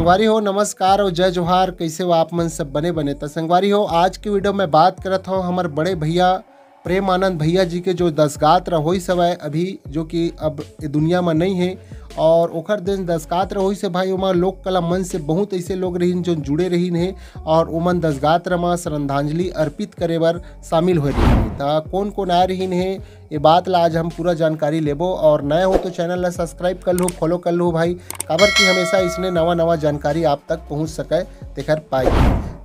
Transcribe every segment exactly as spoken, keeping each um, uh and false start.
संगवारी हो, नमस्कार और जय जोहार। कैसे हो आप मन? सब बने बने? त संगवारी हो, आज के वीडियो में बात करत हूँ हमर बड़े भैया प्रेमानंद भैया जी के, जो दसगात्र होइस हवय अभी, जो कि अब ए दुनिया में नहीं है। और ओखर दिन दसगात्र होइस हे भाई, ओमा लोक कला मंच से बहुत ऐसे लोग रहिन जो जुड़े रहिन हे और ओमन दसगात्र में श्रद्धांजलि अर्पित करे बर शामिल होए रहिन हे। त कौन कौन आए रहिन हे, ये बात ला आज हम पूरा जानकारी लेबो। और नया हो तो चैनल ला सब्सक्राइब कर लो, फॉलो कर लो भाई, काबर कि हमेशा इसने नवा नवा जानकारी आप तक पहुंच सके, तेखर पाए।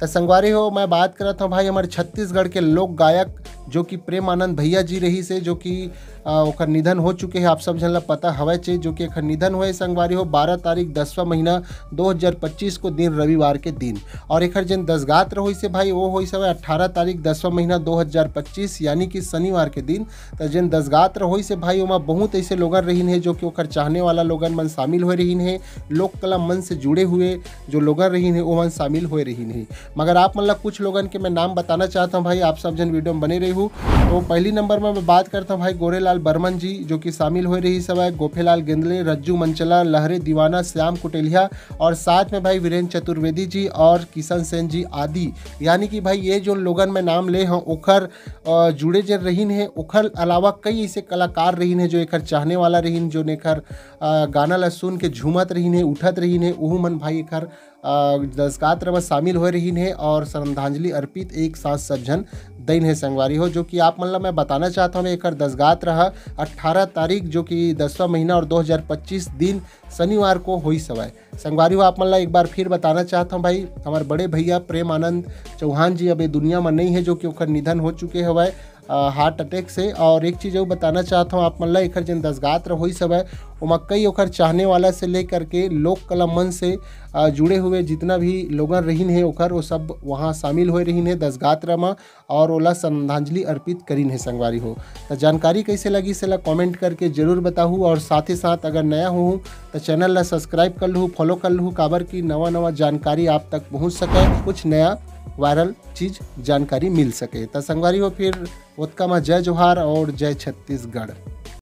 त संगवारी हो, मैं बात करत हूँ भाई हमर छत्तीसगढ़ के लोक गायक जो कि प्रेमानंद भैया जी रहिस हे, जो कि अ, ओकर निधन हो चुके हे, आप सब झन ला पता हवय चे, जो कि एखर निधन होए संगवारी हो बारह तारीख दसवां महीना दो हज़ार पच्चीस को दिन, रविवार के दिन। और एखर जेन दसगात्र होइस हे भाई, वो होइस हवय अट्ठारह तारीख दसवां महीना दो हज़ार पच्चीस, यानी कि शनिवार के दिन। त जेन दसगात्र होइस हे भाई, ओमा बहुत ऐसे लोगन रहिन हे जो कि ओकर चाहने वाला लोगन मन शामिल होए रहिन हे, लोक कला मंच से जुड़े हुए जो लोगन रहिन हे, ओमन शामिल होए रहिन हे। मगर आप मन ला कुछ लोगन के मैं नाम बताना चाहत हूँ भाई, आप सब झन वीडियो में बने रहिहू। तो पहली नंबर में मैं बात करता हूँ भाई गोरेलाल बर्मन जी, जो कि शामिल होए रहिस हवय, गोफेलाल गेंदले, रज्जू मंचला, लहरे दीवाना, श्याम कुटेलिया और साथ में भाई वीरेंद्र चतुर्वेदी जी और किशन सेन जी आदि। यानी कि भाई ये जो लोगन मैं नाम ले हूँ ओखर अ, जुड़े जेन रहिन हे, ओखर अलावा कई ऐसे कलाकार रहिन हे जो एखर चाहने वाला रहिन, जो एखर अ, गाना ला सुन के झूमत रहिन हे, उठत रहिन हे, ओहू मन भाई एखर अ, दसगात्र में शामिल होए रहिन हे और श्रद्धांजलि अर्पित एक साथ सब झन दइन हे संगवारी हो। जो कि आप मन ला मैं बताना चाहत हूँ, एखर दसगात्र ह अट्ठारह तारीख, जो कि दसवां महीना और दो हज़ार पच्चीस दिन शनिवार को होइस हवय। संगवारी हो, आप मन ला एक बार फिर बताना चाहत हूँ भाई, हमर बड़े भैया प्रेम आनंद चौहान जी अब ये दुनिया में नहीं है, जो कि ओखर निधन हो चुके हवय अ, हार्ट अटैक से। और एक चीज़ अउ बताना चाहत हूँ आप मन ला, एखर जेन दसगात्र होइस हवय, ओमा कई ओखर चाहने वाला से लेकर के लोक कला मंच से अ, जुड़े हुए जितना भी लोगन रहिन हे ओखर, वो सब वहाँ शामिल होए रहिन हे दसगात्र म और ओला श्रद्धांजलि अर्पित करिन हे संगवारी हो। त जानकारी कैसे लगी, सेला कमेंट करके जरूर बताहू। और साथ ही साथ अगर नया हो त चैनल ला सब्सक्राइब कर लहू, फॉलो कर लहू, काबर की नवा नवा जानकारी आप तक पहुँच सके, कुछ नया वायरल चीज जानकारी मिल सके। त संगवारी हो, फिर ओतका म जय जोहार और जय छत्तीसगढ़।